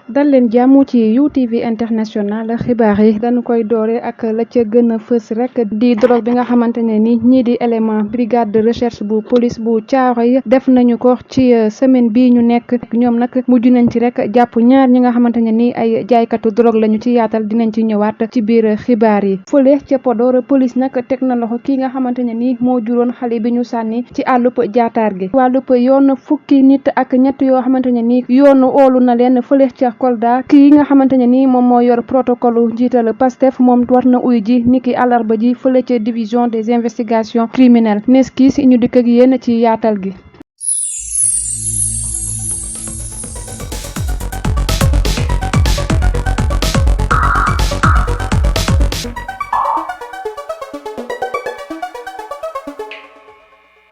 dal leen jàmm ci UTV international xibaar yi dañu koy doore ak la ca gën a fës rek di drogue bi nga xamante ne ni ñii di élément brigade de recherche bu police bu Thiaroye def nañu ko ci semaine bi ñu nekk. ñoom nag mujj nañ ci rek jàpp ñaar ñi nga xamante ne ni ay jaaykatu drogue lañu. ci yaatal dinañ ci ñëwaat ci biir xibaar yi. fële ca Podor police nag teg na loxo ki nga xamante ne ni moo juróon xale bi ñu sànni ci àllub jaataar gi. wàllub yoon fukki nit ak ñett yoo xamante ne ni yoonu oolu na leen fële ca Kolda kii nga xamante ne ni moom moo yor protocole njiital Pastef moom war na uy ji niki àllarba ji fële ca division des investigations criminelles nes kii si ñu dikk ak yéen ci yaatal gi.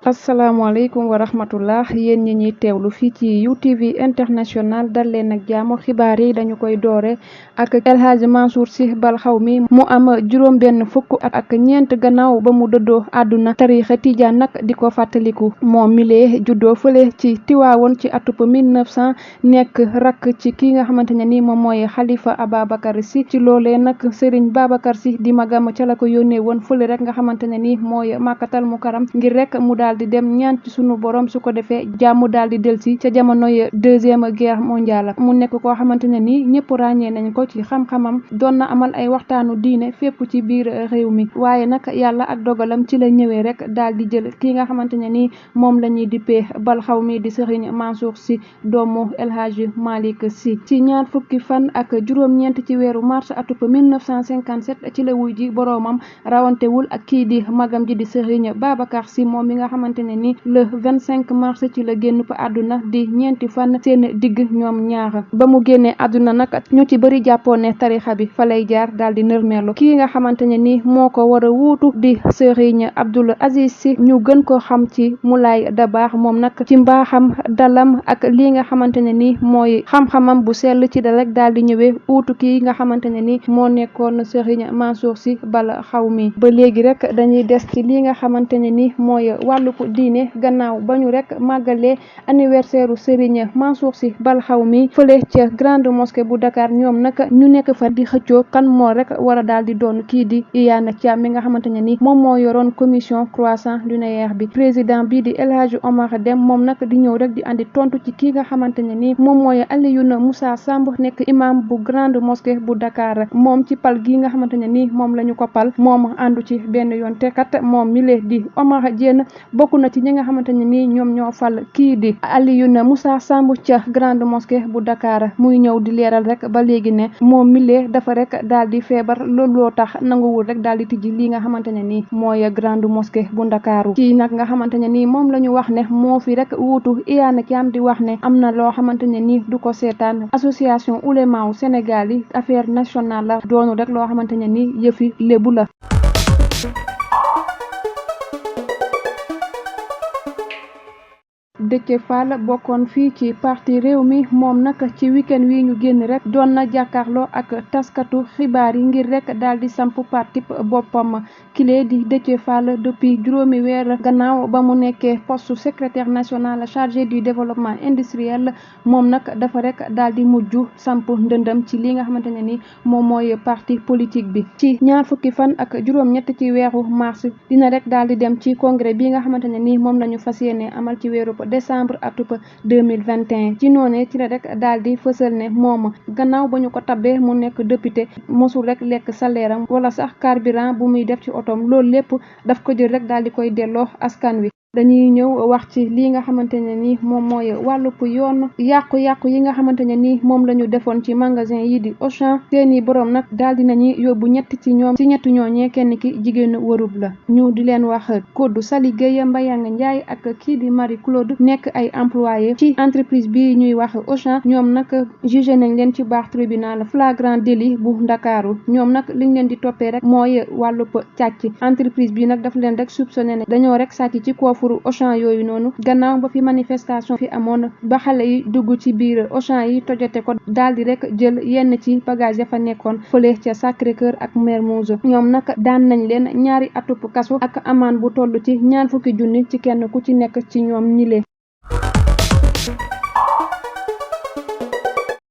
asalaamaaleykum wa rahmatullah yéen ñi ñuy teewlu fii ci UTV international dal leen ak jàmm. xibaar yi dañu koy doore ak El Hadj Mansour Sy Bal Xawmi mu am juróom benn fukk ak ñeent gannaaw ba mu dëddoo àdduna. tariixa tijaan nag di ko fàttaliku moom milee juddoo fële ci Tiwaawoon ci atub 1900 nekk rakk ci ki nga xamante ne ni moom mooy Xalifa Ababacar Sy. ci loolee nag Serigne Babacar Sy di magam ca la ko yónnee woon fële rek nga xamante ne ni mooy Makkatal Mukarram ngir rek mu daal di dem ñaan ci sunu borom su ko defee jàmm daal di delsi ca jamonoy deuxième guerre mondiale. mu nekk koo xamante ne ni ñëpp ràññee nañ ko ci xam-xamam doon na amal ay waxtaanu diine fépp ci biir réew mi. waaye nag yàlla ak dogalam ci la ñëwee rek daal di jël ki nga xamante ne ni moom la ñuy dippee Bal Xawmi di Serigne Mansour Sy doomu El Hadji Malick Sy. ci ñaar fukki fan ak juróom-ñeent ci weeru mars atub 1957 ci la wuy ji boroomam rawantewul ak kii di magam ji di Serigne Babacar Sy moom mi nga xamante ne ni le 25 mars ci la génn fa àdduna di ñeenti fan seen digg ñoom ñaar. ba mu génnee àdduna nag ñu ci bëri jàppoon ne tarixa bi fa lay jaar daal di nërmeelu. kii nga xamante ne ni moo ko war a wuutu di Serigne Abdoul Aziz Sy ñu gën ko xam ci Moulay Dabakh moom nag ci mbaaxam dalam ak lii nga xamante ne ni mooy xam-xamam bu sell ci da rek daal di ñëwee wuutu kii nga xamante ne ni moo nekkoon Serigne Mansour Sy Bal Xawmi. ba léegi rek dañuy des ci lii nga xamante ne ni mooy wàllu diine gannaaw ba ñu rek màggalee anniversaire Serigne Mansour Sy Bal Xawmi fële ca grande mosquée bu Dakar. ñoom nag ñu nekk fa di xëccoo kan moo rek war a daal di doon kii di Iyane Thiam mi nga xamante ne ni moom moo yoroon commission croissant lunaire bi. président bii di El Hadji Omar Deme moom nag di ñëw rek di andi tontu ci kii nga xamante ne ni moom mooy Alioune Moussa Samb nekk imam bu grande mosquée bu Dakar. moom ci pal gi nga xamante ne ni moom la ñu ko pal moom àndu ci benn yoon te kat moom mile di Omar Diène bokk na ci ñi nga xamante ne ni ñoom ñoo fal kii di Alioune Moussa Samb ca grande mosquée bu Dakar. muy ñëw di leeral rek ba léegi ne moom milee dafa rek daal di feebar looloo tax nanguwul rek daal di tijji lii nga xamante ne ni mooy grande mosquée bu Ndakaaru. kii nag nga xamante ne ni moom la ñu wax ne moo fi rek wuutu Iyane Thiam di wax ne am na loo xamante ne ni du ko seetaan. association ouléma wu Sénégal yi affaire nationale la doonu rek loo xamante ne ni yëfi lébu la. Déthié Fall bokkoon fii ci parti réew mi moom nag ci week-end wi ñu génn rek doon na jàkkaarloo ak taskatu xibaar yi ngir rek daal di samp parti boppam. kile di Déthié Fall depuis juróomi weer gannaaw ba mu nekkee poste secrétaire national chargé du développement industriel moom nag dafa rek daal di mujj samp ndëndëm ci li nga xamante ne ni moom mooy parti politique bi. ci ñaar fukki fan ak juróom-ñett ci weeru mars dina rek daal di dem ci congrès bi nga xamante ne ni moom la ñu fas yéene amal ci weeru décembre atub 2021. ci noonee ci la rek daal di fësal ne moom gannaaw ba ñu ko tabbee mu nekk député mosul rek lekk salaire am wala sax carburant bu muy def ci otom loolu lépp daf ko jël rek daal di koy delloo askan wi. dañuy ñëw wax ci lii nga xamante ne ni moom mooy wàllub yoon yàqu-yàqu yi nga xamante ne ni moom la ñu defoon ci magasin yi di Auchan seeni borom nag daal di nañuy yóbbu ñett ci ñoom ci ñett ñooñee kenn ki jigéenu warub la. ñu di leen wax Kodou Sali Gueye Mbayang Ndiaye ak kii di Marie Claude nekk ay employé ci entreprise bi ñuy wax Auchan. ñoom nag jugé nañ leen ci baax tribunal flagrant délit bu Ndakaaru. ñoom nag liñ leen di toppee rek mooy wàllub càcc. entreprise bi nag daf leen rek soupçonné ne dañoo rek sàcc ci furu Auchan yooyu noonu gannaaw ba fi manifestation fi amoon ba xale yi dugg ci biir Auchan yi tojate ko daal di rek jël yenn ci bagage ya fa nekkoon fële ca Sacré-Cœur ak Mermoz. ñoom nag daan nañ leen ñaari atub kaso ak amaan bu toll ci 20 000 junni ci kenn ku ci nekk ci ñoom ñile.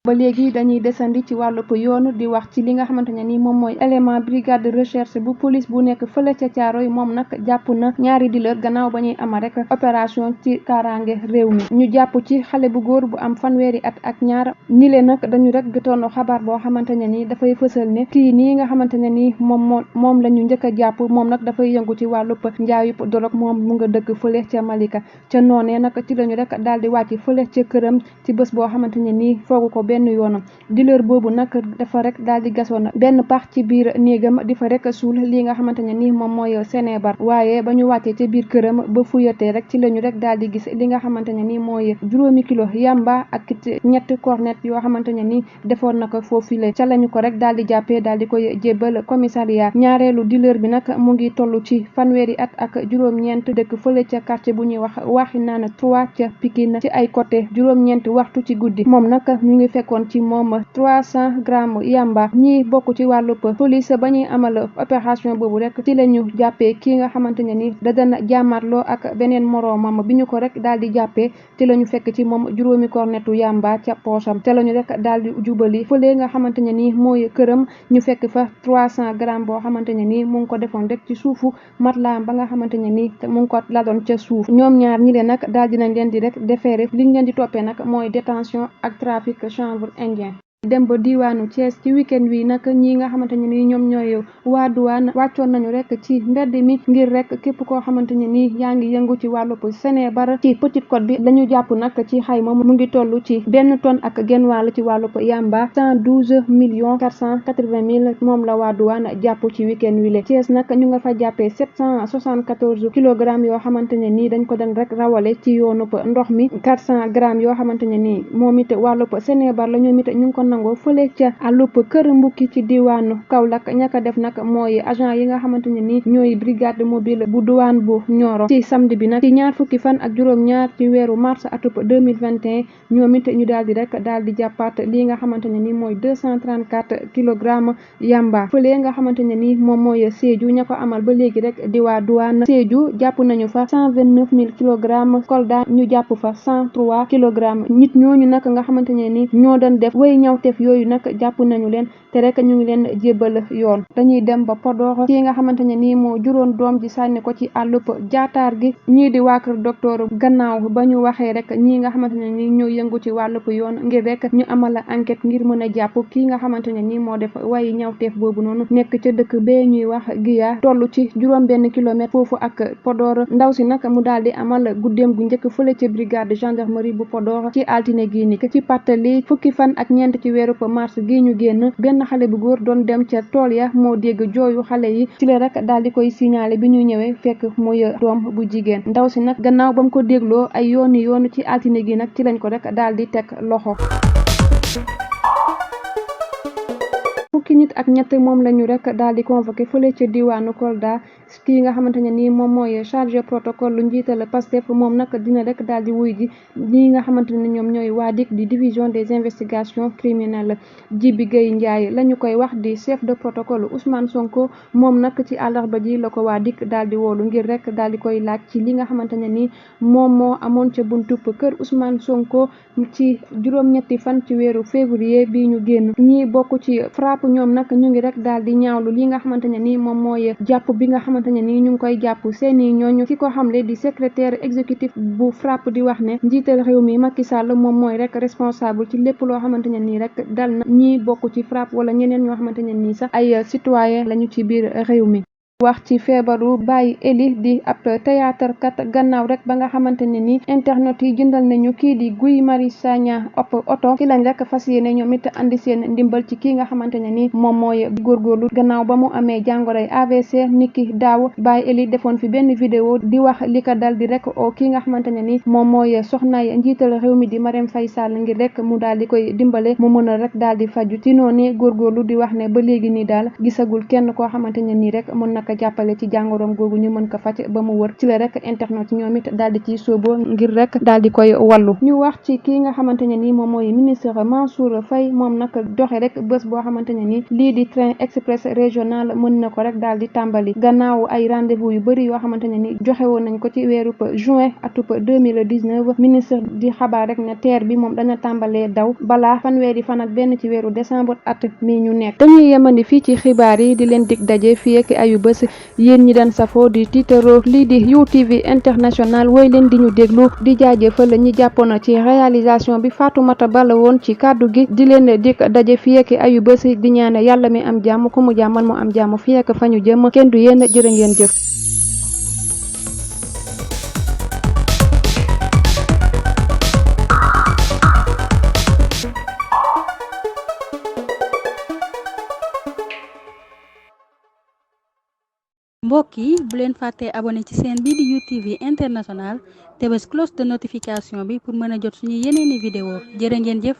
ba léegi dañuy desandi ci wàllub yoon di wax ci li nga xamante ne ni moom mooy élément brigade de recherche bu police bu nekk fële ca Caaroy moom nag jàpp na ñaari dealer gannaaw ba ñuy ama rek opération ci kaaraange réew mi ñu jàpp ci xale bu góor bu am fanweeri at ak ñaar ñi leen nag dañu rek jotoon xabaar boo xamante ne ni dafay fësal ne kii nii nga xamante ne ni moom la ñu njëkk a jàpp moom nag dafay yëngu ci wàllub njaayub dorog moom mu nga dëkk fële ca Malika ca noonee nag ci lañu rek daal di wàcc fële ca këram ci bés boo xamante ne nii foogu ko benn yoonam dealer boobu nag dafa rek daal di gasoon benn pax ci biir néegam di fa rek suul li nga xamante ne ni moom mooy Sénébar waaye ba ñu wàccee ci biir këram ba fuyatee rek ci lañu rek daal di gis li nga xamante ne ni mooy 5 kilo yamba ak ñetti cornet yoo xamante ne ni defoon na ko foofule ca lañu ko rek daal di jàppee daal di koy jébbal commissariat ñaareelu dealer bi nag mu ngi toll ci fanweeri at ak juróom-ñeent dëkk fële ca quartier bu ñuy wax Waxinaan 3 ca Pikine ci ay côté juróom-ñeent waxtu ci guddi moom nag ñu ngi fekkoon ci moom 300 grammes yamba ñi bokk ci wàllub police ba ñuy amal opération boobu rek ci la ñu jàppee kii nga xamante ne ni da dana jàmmarloo ak beneen moroomam bi ñu ko rek daal di jàppee ci la ñu fekk ci moom 5 cornetu yamba ca poosam te la ñu rek daal di jubali fële nga xamante ne ni mooy këram ñu fekk fa 300 grammes boo xamante ne ni mu ngi ko defoon rek ci suufu matlaam ba nga xamante ne ni mu ngi ko ladoon ca suuf ñoom ñaar ñi leen nag daal dinañ leen di rek déféré liñ leen di toppee nag mooy détention ak trafic chanvre indien dem ba diwaanu Thiès ci week-end wi nag ñi nga xamante ne ni ñoom ñooy waa douane wàccoon nañu rek ci mbedd mi ngir rek képp koo xamante ne ni yaa ngi yëngu ci wàllub Sénébar ci Petite Côte bi lañu jàpp nag ci xayma mu ngi toll ci 1 tonne ak genn wàll ci wàllub yamba 112 millions 480 mille moom la waa douane jàpp ci week-end wi le Thiès nag ñu nga fa jàppee 774 kilogrammes yoo xamante ne ni dañ ko doon rek rawale ci yoonub ndox mi 400 grammes yoo xamante ne ni moom it wàllub Sénébar la ñoom it ñu ngi ko nangoo fële ca àllub kër mbukki ci diwaanu Kaolack ñaka def nag mooy agent yi nga xamante ne ni ñooy brigade mobile bu douane bu Nioro ci samedi bi nag ci 20 fan ak juróom-ñaar ci weeru mars atub 2021 ñoom it ñu daal di rek daal di jàppaat lii nga xamante ne ni mooy 234 kilogrammes yamba fële nga xamante ne ni moom mooy Sédhiou ña ko amal ba léegi rek di waa douane Sédhiou jàpp nañu fa 129 000 kilogrammes Kolda ñu jàpp fa 103 kilogrammes nit ñooñu nag nga xamante ne ni ñoo doon def way ñawteef yooyu nag jàpp nañu leen te rek ñu ngi leen jébbal yoon dañuy dem ba Podor kii nga xamante ne nii moo juróon doom ji sànni ko ci àllub jaataar gi ñii di waa kër docteur gannaaw ba ñu waxee rek ñii nga xamante ne nii ñoo yëngu ci wàllub yoon ngir rek ñu amal enquête ngir mën a jàpp kii nga xamante ne nii moo def way ñawteef boobu noonu nekk ca dëkk bee ñuy wax Giya toll ci 1 kilomètre foofu ak Podor ndaw si nag mu daal di amal guddeem gu njëkk fële ca brigade gendarmerie bu Podor ci altine gi ni ci pàttali fukki fan ak ñeent ci weeru mars gi ñu génn benn xale bu góor doon dem ca tool ya moo dégg jooyu xale yi ci la rek daal di koy signalé bi ñu ñëwee fekk muy doom bu jigéen ndaw si nag gannaaw ba mu ko dégloo ay yoonu ci altine gi nag ci lañ ko rek daal di teg loxo. fukki nit ak ñett moom lañu rek daal di convoqué fële ca diwaanu Kolda kii nga xamante ne nii moom mooy chargé protocole lu njiital Pastef moom nag dina rek daal di wuy ji ñi nga xamante ne ñoom ñooy waa DIC di division des investigations criminelles Djibi Gueye Ndiaye la ñu koy wax di chef de protocole Ousmane Sonko moom nag ci àllarba ji la ko waa DIC daal di woolu ngir rek daal di koy laaj ci li nga xamante ne nii moom moo amoon ca buntub kër Ousmane Sonko ci juróom-ñetti fan ci weeru février bi ñu génn ñi bokk ci FRAPP ñoom nag ñu ngi rek daal di ñaawlu li nga xamante ne nii moom mooy jàpp bi nga xamante ne nii ñu ngi koy jàpp seeni ñooñu ki ko xamle di secrétaire exécutif bu FRAPP di wax ne njiital réew mi Macky Sall moom mooy rek responsable ci lépp loo xamante ne nii rek dal na ñi bokk ci FRAPP wala ñeneen ñoo xamante ne nii sax ay citoyen lañu ci biir réew mi. wax ci feebaru Baye Eli di ab théâtre kat gannaaw rek ba nga xamante ne ni internet yi jëndal nañu kii di Guy Marius Sagna oto ki lañ rek fas yéene ñoom it andi seen ndimbal ci kii nga xamante ne ni moom mooy góorgóorlu gannaaw ba mu amee jàngoroy AVC niki daaw Baye Eli defoon fi benn vidéo di wax li ko dal di rek o kii nga xamante ne ni moom mooy soxnaay njiital réew mi di Marème Faye Sall ngir rek mu daal di koy dimbale mu mën a rek daal di faju ci noonu góorgóorlu di wax ne ba léegi nii daal gisagul kenn koo xamante ne nii rek mën na rek jàppale ci jàngoroom googu ñu mën ko faj ba mu wër. ci la rek internet ñoom it daal di ciy sóobo ngir rek daal di koy wallu. ñu wax ci kii nga xamante ne nii moom mooy ministre Mansour Faye moom nag joxe rek bés boo xamante ne nii lii di train express régional mën na ko rek daal di tàmbali gannaaw ay rendez-vous yu bëri yoo xamante ne ni joxe woon nañ ko ci weeru juin atub 2019 ministre di xabaar rek ne TER bi moom dana tàmbalee daw balaa fanweeri fan ak benn ci weeru décembre at mi ñu nekk. dañuy yemandi fii ci xibaar yi di leen dig daje fii ak ayu bés yéen ñi daan safoo di tiitaro lii di UTV international woy leen di ñu déglu di jaajëfal ñi jàppoon ci réalisation bi Fatoumata Balla woon ci kàddu gi di leen dig daje fii ak ayu bés di ñaan yàlla mi am jàmm ku mu jàmmal mu am jàmm fii ak fa ñu jëm kenn du yéen jërë ngeen jëf. mbokk yi bu leen fàttee abonné ci chaîne bi di UTV international te bés cloche de notification bi pour mën a jot suñu yeneeni vidéo jërë ngeen jëf.